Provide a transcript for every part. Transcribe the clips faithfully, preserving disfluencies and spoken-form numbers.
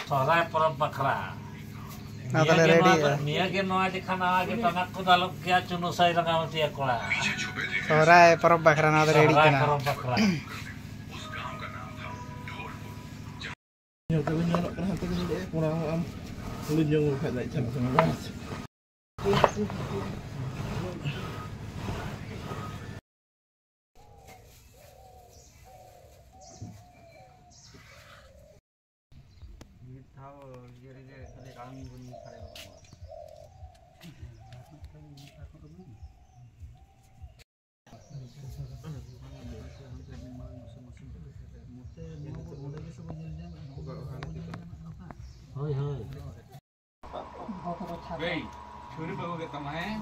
ᱥᱚᱦᱨᱟᱭ ᱯᱚᱨᱚᱵᱽ ᱵᱟᱠᱷᱨᱟ᱾ ᱱᱚᱣᱟ ᱛᱟᱦᱞᱮ ᱱᱤᱭᱟᱹ ᱜᱮ ᱨᱮᱰᱤ ᱱᱚᱣᱟ ᱫᱚ, ᱭᱟ᱾ ᱱᱤᱭᱟᱹ ᱜᱮ ᱱᱚᱣᱟ ᱡᱮᱠᱷᱟ ᱱᱟᱣᱟ ᱜᱮ ᱴᱟᱢᱟᱠ ᱠᱚ ᱫᱟᱞᱚᱵ ᱜᱮᱭᱟ, ᱪᱩᱱᱩ ᱥᱟᱭ ᱨᱟᱸᱜᱟᱣ ᱛᱤᱭᱟ ᱠᱚᱲᱟ᱾ ᱥᱚᱦᱨᱟᱭ ᱯᱚᱨᱚᱵᱽ ᱵᱟᱠᱷᱨᱟ ᱱᱚᱣᱟ ᱫᱚ ᱨᱮᱰᱤ ᱥᱚᱦᱨᱟᱭ ᱠᱟᱱᱟ᱾ ᱯᱚᱨᱚᱵᱽ ᱵᱟᱠᱷᱨᱟ᱾ ᱧᱮᱞ ᱛᱮᱵᱮᱱ ᱧᱮᱞᱚᱜ ᱠᱟᱱᱟ, ᱦᱟᱱᱛᱮ ᱵᱮᱱ ᱧᱮᱞᱮᱜᱼᱟ, ᱠᱚᱲᱟ ᱦᱚᱸ ᱟᱢ ᱦᱩᱲᱩ ᱡᱚᱢ ᱵᱟᱠᱷᱟᱡ ᱫᱚ ᱪᱮᱫ ᱞᱮᱠᱟ ᱵᱟᱝ? ᱢᱤᱫ ᱫᱷᱟᱣ ᱤᱭᱟᱹ ᱨᱮᱜᱮ ᱠᱷᱟᱹᱞᱤ ᱨᱟᱱ ᱵᱚᱱ ᱧᱩ ᱫᱟᱲᱮᱭᱟᱜᱼᱟ᱾ ᱦᱳᱭ, ᱦᱳᱭ᱾ ᱮᱭ, ᱪᱷᱩᱨᱤ ᱯᱮ ᱟᱹᱜᱩ ᱠᱮᱫ ᱛᱟᱢᱟ, ᱦᱮᱸ?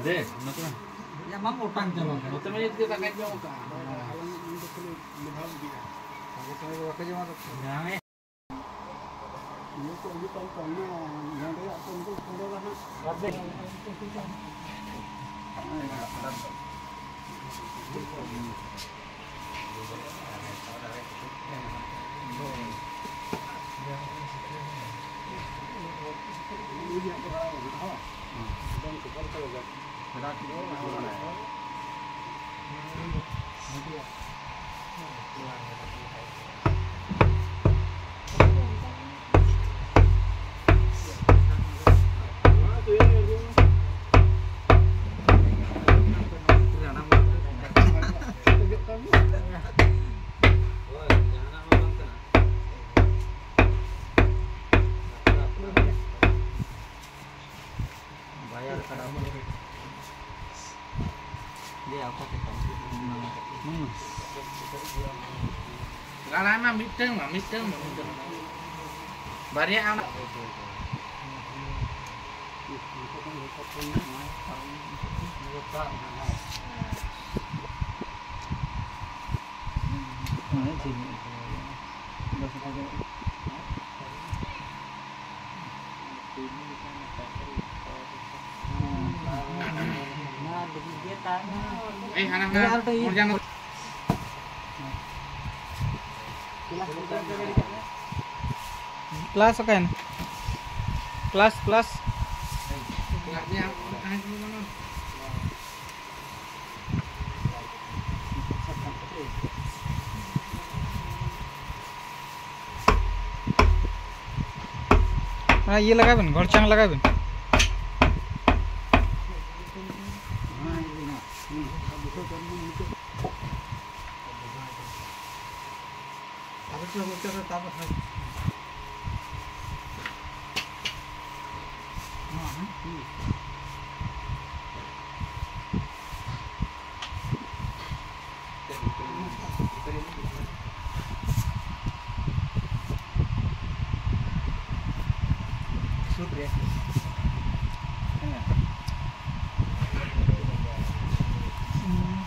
ᱫᱮ, ᱱᱚᱛᱮ ᱢᱟ᱾ ᱭᱟ, ᱵᱟᱢ ᱚᱴᱟᱝ ᱪᱟᱵᱟ ᱠᱟᱱᱟ᱾ ᱱᱚᱛᱮ ᱢᱟ ᱡᱩᱫᱤ ᱫᱟᱠᱟᱧ ᱡᱚᱢ ᱠᱟᱜᱼᱟ᱾ ᱵᱟᱠᱚ ᱡᱚᱢᱟ ᱛᱚ᱾ ᱱᱤᱭᱟᱹ ᱠᱚ ᱤᱭᱟᱹ ᱠᱚ ᱟᱹᱜᱩ ᱠᱚᱣᱟ, ᱚᱱᱟ ᱱᱚᱰᱮ ᱟᱠᱚ ᱩᱱᱠᱩ ᱠᱚ ᱱᱚᱰᱮ ᱫᱚ ᱦᱟᱸᱜ᱾ ᱞᱟᱲᱟᱭ ᱢᱟ ᱢᱤᱫᱴᱟᱝ ᱢᱟ, ᱢᱤᱫᱴᱟᱝ ᱢᱟ, ᱢᱤᱫᱴᱟᱝ ᱢᱟ᱾ ᱵᱟᱨᱭᱟ ᱟᱢ᱾ ᱮᱭ, ᱦᱟᱱᱟ, ᱦᱟᱱᱟ, ᱢᱚᱨᱡᱟᱱ᱾ ᱯᱞᱟᱥ ᱚᱠᱟᱭᱮᱱᱟ? Plus, plus. ᱚᱱᱟ ᱤᱭᱟᱹ ᱞᱟᱜᱟᱣ ᱵᱮᱱ, ᱜᱚᱲᱪᱟᱝ ᱞᱟᱜᱟᱣ ᱵᱮᱱ᱾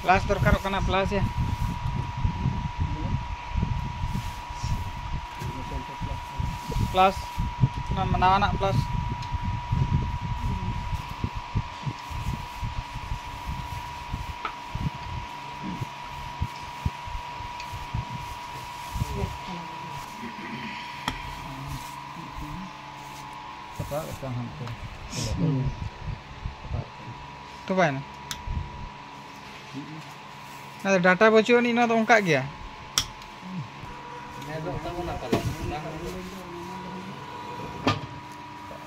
ᱯᱞᱟᱥ ᱫᱚᱨᱠᱟᱨᱚᱜ ᱠᱟᱱᱟ, ᱯᱞᱟᱥ ᱭᱟ᱾ ᱯᱞᱟᱥ, ᱚᱱᱟ ᱱᱟᱣᱟᱱᱟᱜ ᱯᱞᱟᱥ᱾ ᱥᱟᱯᱷᱟ ᱠᱟᱛᱮ ᱦᱟᱱᱛᱮ᱾ ᱦᱩᱸ᱾ ᱥᱟᱯᱷᱟ ᱠᱟᱛᱮ᱾ ᱪᱟᱵᱟᱭᱮᱱᱟ᱾ ᱟᱫᱚ ᱰᱟᱴᱟ ᱵᱟᱹᱪᱩᱜ ᱟᱹᱱᱤᱡ, ᱱᱚᱣᱟ ᱫᱚ ᱚᱱᱠᱟᱜ ᱜᱮᱭᱟ᱾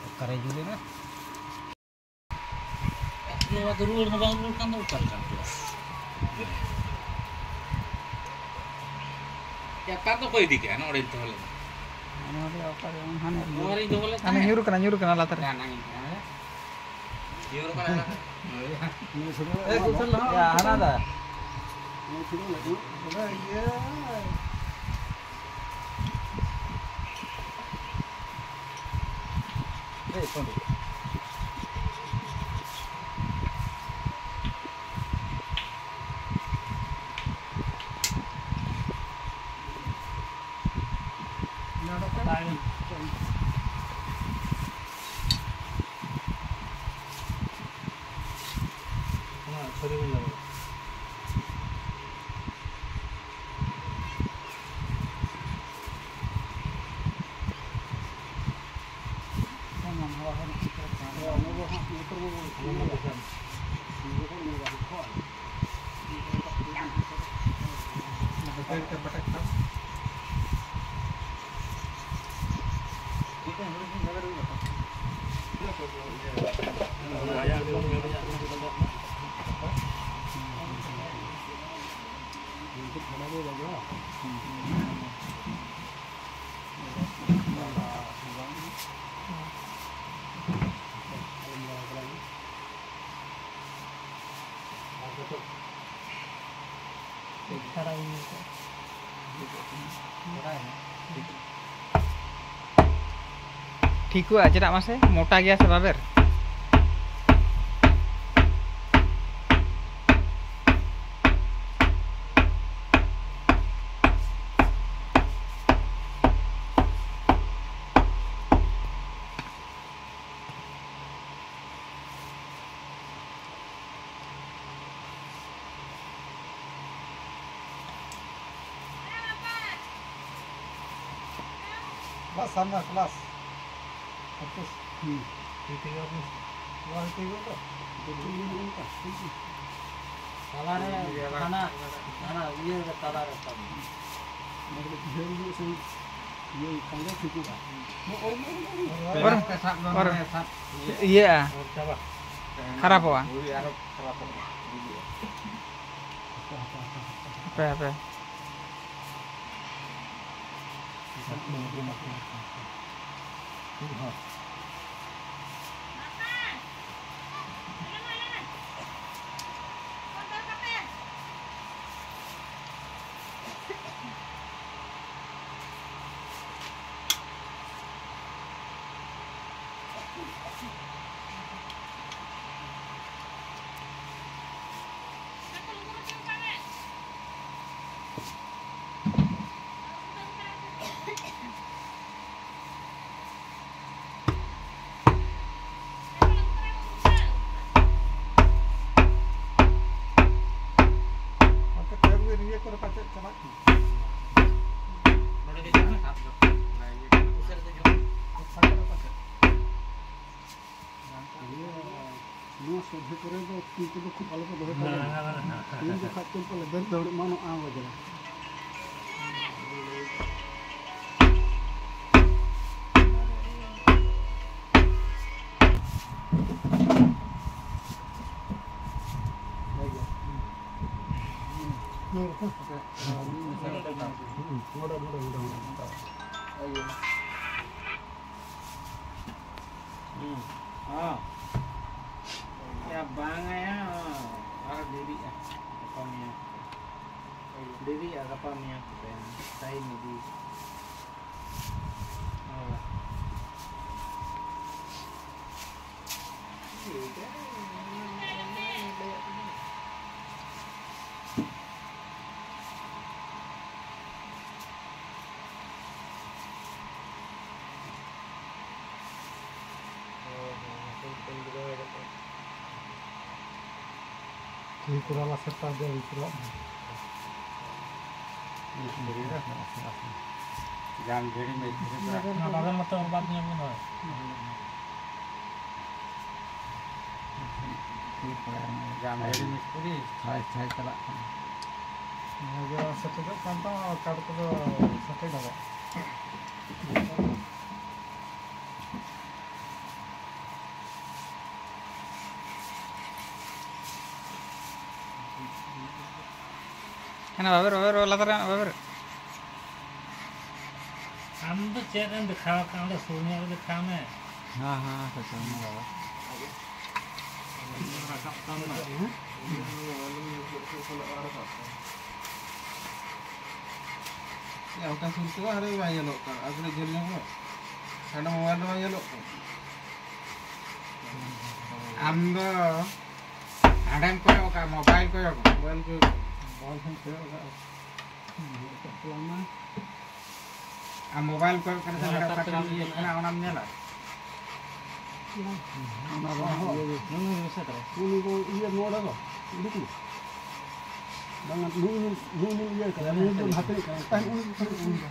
ᱚᱠᱟᱨᱮ ᱡᱩᱞ ᱮᱱᱟ? ᱱᱚᱣᱟ ᱫᱚ ᱨᱩᱣᱟᱹᱲ ᱦᱚᱸ ᱵᱟᱝ ᱨᱩᱣᱟᱹᱲ ᱠᱟᱱ ᱫᱚ ᱚᱠᱟ ᱞᱮᱠᱟ ᱠᱚ? ᱚᱠᱟ ᱫᱚ ᱠᱚ ᱤᱫᱤ ᱠᱮᱜᱼᱟ? ᱱᱚᱰᱮᱧ ᱫᱚᱦᱚ ᱞᱮᱫᱟ᱾ ᱱᱚᱣᱟ ᱨᱮ ᱚᱠᱟ ᱨᱮ ᱦᱟᱱᱮ ᱱᱚᱣᱟ ᱨᱤᱧ ᱫᱚᱦᱚ ᱞᱮᱫ ᱦᱟᱱᱮ ᱛᱟᱦᱮᱸᱫ᱾ ᱧᱩᱨ ᱠᱟᱱᱟ, ᱧᱩᱨ ᱠᱟᱱᱟ ᱞᱟᱛᱟᱨ ᱨᱮ᱾ ᱦᱮᱸ, ᱦᱟᱱᱮ ᱧᱩᱨ ᱠᱟᱱᱟ᱾ ᱧᱩᱨ ᱠᱟᱱᱟ ᱞᱟᱛᱟᱨ ᱨᱮ᱾ ᱮ, ᱦᱟᱱᱟ ᱫᱟ᱾ ᱴᱷᱤᱠᱚᱜᱼᱟ, ᱪᱮᱫᱟᱜ ᱢᱟᱥᱮ? ᱢᱚᱴᱟ ᱜᱮᱭᱟ ᱥᱮ ᱵᱟᱵᱮᱨ? ᱠᱞᱟᱥ ᱥᱟᱢᱱᱟ ᱠᱞᱟᱥ᱾ ᱚᱯᱷᱤᱥ᱾ ᱦᱩᱸ᱾ ᱛᱤ ᱛᱮᱜᱮ ᱚᱯᱷᱤᱥ᱾ ᱱᱚᱣᱟ ᱛᱤ ᱛᱮᱜᱮ ᱛᱚ? ᱛᱟᱞᱟᱨᱮ ᱦᱟᱱᱟ, ᱦᱟᱱᱟ ᱤᱭᱟᱹ ᱨᱮ ᱛᱟᱞᱟᱨᱮ ᱛᱟᱵᱚᱱ᱾ ᱚᱱᱟ ᱠᱟᱹᱴᱤᱡ ᱡᱷᱟᱹᱞ ᱧᱚᱜ ᱥᱮ ᱤᱭᱟᱹ ᱠᱷᱟᱱ ᱫᱚ ᱴᱷᱤᱠᱚᱜᱼᱟ᱾ ᱚᱨ, ᱚᱨ, ᱤᱭᱟᱹᱜᱼᱟ᱾ ᱪᱟᱵᱟ᱾ ᱠᱷᱟᱨᱟᱯᱚᱜᱼᱟ᱾ ᱦᱳᱭ, ᱟᱨᱚ ᱠᱷᱟᱨᱟᱯᱚᱜᱼᱟ᱾ ᱦᱟᱯᱮ, ᱦᱟᱯᱮ᱾ ᱱᱚᱛᱮ ᱠᱚᱭᱮᱠ ᱫᱤᱱ ᱤᱭᱟᱹ ᱠᱚᱨᱮ ᱯᱟᱪᱮᱫ ᱪᱟᱞᱟᱜ ᱠᱟᱱᱟ᱾ ᱱᱚᱰᱮ ᱜᱮ ᱡᱟᱦᱟᱸ ᱥᱟᱵ ᱫᱚ᱾ ᱚᱱᱟ ᱤᱭᱟᱹ ᱠᱚᱨᱮ᱾ ᱩᱥᱟᱹᱨᱟ ᱫᱚ ᱡᱚᱢ᱾ ᱯᱟᱪᱮᱫ᱾ ᱤᱭᱟᱹ, ᱱᱚᱣᱟ ᱥᱚᱡᱷᱮ ᱠᱚᱨᱮ ᱫᱚ ᱛᱤ ᱠᱚᱫᱚ ᱠᱷᱩᱵ ᱟᱞᱚ ᱯᱮ ᱫᱚᱦᱚᱭ ᱛᱟᱵᱚᱱᱟ᱾ ᱛᱤ ᱠᱚ ᱠᱷᱟᱡ ᱪᱚᱝ ᱯᱟᱞᱮ ᱵᱮᱨ ᱫᱟᱹᱣᱲᱟᱹᱜ ᱢᱟ ᱱᱚᱣᱟ ᱵᱟᱡᱟᱨ᱾ ᱦᱩᱸ᱾ ᱦᱚᱸ᱾ ᱭᱟ, ᱵᱟᱝᱟ ᱭᱟ, ᱟᱨ ᱫᱮᱨᱤᱜᱼᱟ᱾ ᱜᱟᱯᱟ ᱢᱮᱭᱟᱝ᱾ ᱫᱮᱨᱤᱜᱼᱟ, ᱜᱟᱯᱟ ᱢᱮᱭᱟᱝ ᱠᱚᱛᱮ᱾ ᱴᱟᱭᱤᱢ ᱤᱫᱤ᱾ ᱦᱳᱭ᱾ ᱴᱷᱤᱠ ᱜᱮᱭᱟ᱾ ᱛᱤ ᱠᱚᱨᱟᱣ ᱞᱟᱥᱮᱨ ᱛᱟᱨ ᱫᱚ ᱦᱩᱭ ᱠᱚᱨᱟᱣ ᱢᱮ᱾ ᱡᱟᱝ ᱡᱷᱟᱹᱲᱤ ᱢᱮ, ᱡᱷᱟᱹᱲᱤ ᱠᱚᱨᱟᱣ᱾ ᱚᱱᱟ ᱵᱟᱵᱮᱨ ᱢᱚᱛᱚ ᱚᱨᱵᱟᱫ ᱧᱚᱜ ᱢᱮ ᱱᱚᱜᱼᱚᱭ᱾ ᱛᱤᱨ ᱠᱚᱨᱮ ᱟᱨ ᱡᱟᱢ ᱜᱟᱹᱰᱤ ᱢᱤᱥᱛᱨᱤ᱾ ᱦᱳᱭ, ᱦᱳᱭ, ᱪᱟᱞᱟᱜ ᱠᱟᱱᱟ᱾ ᱱᱤᱭᱟᱹ ᱜᱮ ᱥᱮᱴᱮᱨᱚᱜ ᱠᱟᱱ ᱛᱟᱢᱟ, ᱠᱟᱨᱰ ᱠᱚᱫᱚ ᱥᱮᱴᱮᱨ ᱫᱟᱲᱮᱭᱟᱜᱼᱟ᱾ ᱦᱮᱸ, ᱵᱟᱵᱮᱨ, ᱵᱟᱵᱮᱨ, ᱞᱟᱛᱟᱨ ᱨᱮ ᱵᱟᱵᱮᱨ᱾ ᱟᱢ ᱫᱚ ᱪᱮᱫ ᱮᱢ ᱫᱮᱠᱷᱟᱣ ᱠᱟᱱᱟ? ᱚᱸᱰᱮ ᱥᱩᱨ ᱧᱚᱜ ᱨᱮ ᱫᱮᱠᱷᱟᱣ ᱢᱮ᱾ ᱦᱮᱸ, ᱦᱮᱸ, ᱥᱮᱴᱮᱨ ᱮᱱᱟ ᱵᱟᱵᱟ᱾ ᱨᱟᱠᱟᱵ ᱛᱟᱢ ᱫᱚ᱾ ᱦᱮᱸ? ᱭᱟ, ᱚᱠᱟ ᱥᱩᱨ ᱛᱮ ᱦᱟᱸᱰᱮ ᱵᱟᱭ ᱧᱮᱞᱚᱜ ᱠᱟᱱ, ᱟᱨ ᱠᱟᱹᱴᱤᱡ ᱡᱷᱟᱹᱞ ᱧᱚᱜ ᱢᱮ᱾ ᱦᱟᱸᱰᱮ ᱢᱳᱵᱟᱭᱤᱞ ᱨᱮ ᱵᱟᱭ ᱧᱮᱞᱚᱜ ᱠᱟᱱ᱾ ᱟᱢ ᱫᱚ ᱦᱟᱸᱰᱮᱢ ᱠᱚᱭᱚᱜ ᱠᱟᱜᱼᱟ, ᱢᱳᱵᱟᱭᱤᱞ ᱠᱚᱭᱚᱜ ᱢᱮ᱾ ᱢᱳᱵᱟᱭᱤᱞ ᱠᱚᱭᱚᱜ ᱢᱮ᱾ ᱢᱳᱵᱟᱭᱤᱞ ᱦᱚᱸᱧ ᱠᱚᱭᱚᱜ ᱠᱟᱜᱼᱟ᱾ ᱧᱮᱞ ᱠᱟᱜ ᱛᱟᱞᱟᱝ ᱢᱟ᱾ ᱟᱢ ᱢᱳᱵᱟᱭᱤᱞ ᱠᱚᱭᱚᱜ ᱠᱟᱱᱟ ᱥᱮ ᱱᱚᱣᱟ ᱦᱟᱸᱰᱮ ᱞᱟᱛᱟᱨ ᱚᱠᱟ ᱛᱮ ᱴᱷᱮᱱ ᱵᱟᱝ ᱤᱭᱟᱹᱜ ᱧᱮᱞᱚᱜ ᱠᱟᱱᱟ, ᱚᱱᱟᱢ ᱧᱮᱞᱟ? ᱚᱱᱟ ᱫᱚ ᱦᱚᱸ, ᱦᱚᱸ᱾ ᱤᱭᱟᱹ ᱜᱮ᱾ ᱱᱩᱭ, ᱱᱩᱭ ᱢᱮᱥᱟ ᱛᱟᱨᱟᱭ᱾ ᱩᱱᱤ ᱫᱚ ᱤᱭᱟᱹ ᱱᱚᱰᱮ ᱫᱚ ᱩᱰᱩᱠ ᱢᱮ᱾ ᱵᱟᱝᱟ, ᱱᱩᱭ, ᱱᱩᱭ, ᱱᱩᱭ ᱤᱭᱟᱹ ᱠᱟᱱᱟ, ᱱᱩᱭ ᱫᱚ ᱱᱟᱛᱮ ᱠᱟᱱᱟ᱾ ᱛᱟᱦᱮᱸ ᱩᱱᱤ ᱫᱚ ᱩᱱᱤ ᱫᱚ᱾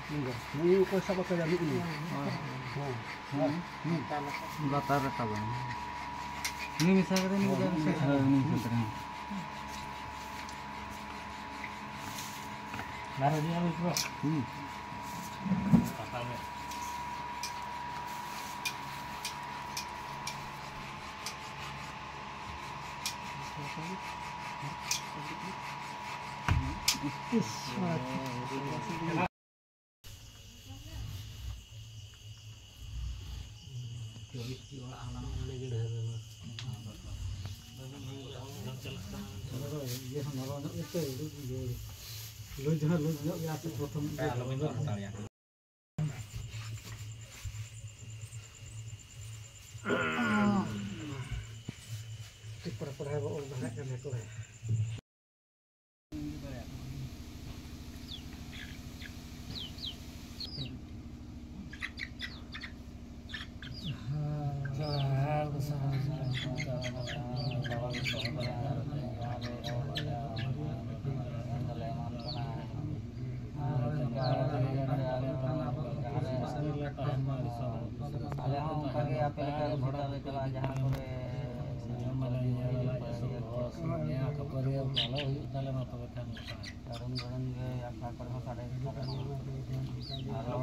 ᱱᱩᱭ ᱫᱚ᱾ ᱱᱩᱭ ᱚᱠᱚᱭ ᱥᱟᱵ ᱟᱠᱟᱫᱟ? ᱱᱩᱭ, ᱱᱩᱭ᱾ ᱦᱳᱭ᱾ ᱦᱮᱸ, ᱦᱮᱸ᱾ ᱞᱟᱛᱟᱨ ᱨᱮ ᱛᱟᱵᱚᱱ᱾ ᱱᱩᱭ ᱢᱮᱥᱟ ᱠᱟᱛᱮ ᱱᱩᱭ ᱦᱳᱭ, ᱫᱚ ᱱᱩᱭ ᱢᱮᱥᱟ ᱦᱳᱭ, ᱠᱟᱛᱮ᱾ ᱱᱩᱭ ᱢᱮᱥᱟ ᱠᱟᱛᱮ᱾ ᱵᱟᱨ ᱦᱟᱡᱟᱨ ᱯᱩᱨᱟᱹ᱾ ᱦᱩᱸ᱾ ᱯᱟᱛᱟ ᱨᱮ᱾ ᱤᱥ, ᱢᱟᱨᱟᱝ᱾ ᱤᱭᱟᱹ ᱦᱚᱸ ᱱᱚᱨᱚᱢ ᱧᱚᱜ ᱜᱮᱛᱮ, ᱞᱩᱡᱽ ᱦᱚᱸ ᱞᱩᱡᱽ ᱧᱚᱜ ᱜᱮᱭᱟ ᱥᱮ ᱯᱨᱚᱛᱷᱚᱢ ᱜᱮ᱾ ᱴᱷᱤᱠ ᱠᱚᱨᱮ ᱠᱚᱨᱮ ᱵᱚ ᱚᱞ ᱫᱟᱲᱮᱭᱟᱜ ᱠᱟᱱᱟ ᱠᱚᱲᱟ᱾ ᱟᱞᱮ ᱦᱚᱸ ᱚᱱᱠᱟ ᱜᱮ ᱟᱯᱮ ᱞᱮᱠᱟ ᱜᱮ ᱥᱮᱛᱟᱜ ᱞᱮ ᱪᱟᱞᱟᱜᱼᱟ, ᱡᱟᱦᱟᱸ ᱠᱚᱨᱮ ᱱᱤᱭᱟᱹ ᱠᱷᱟᱹᱯᱟᱹᱨᱤ ᱟᱞᱚ ᱦᱩᱭᱩᱜ ᱛᱟᱞᱮ ᱢᱟ ᱛᱚᱵᱮ ᱠᱷᱟᱱ᱾ ᱫᱟᱨᱩᱱ ᱫᱟᱨᱩᱱ ᱜᱮ ᱟᱠᱷᱲᱟ ᱠᱚᱨᱮ ᱦᱚᱸ ᱥᱟᱰᱮ ᱠᱟᱱᱟ᱾ ᱟᱨᱚ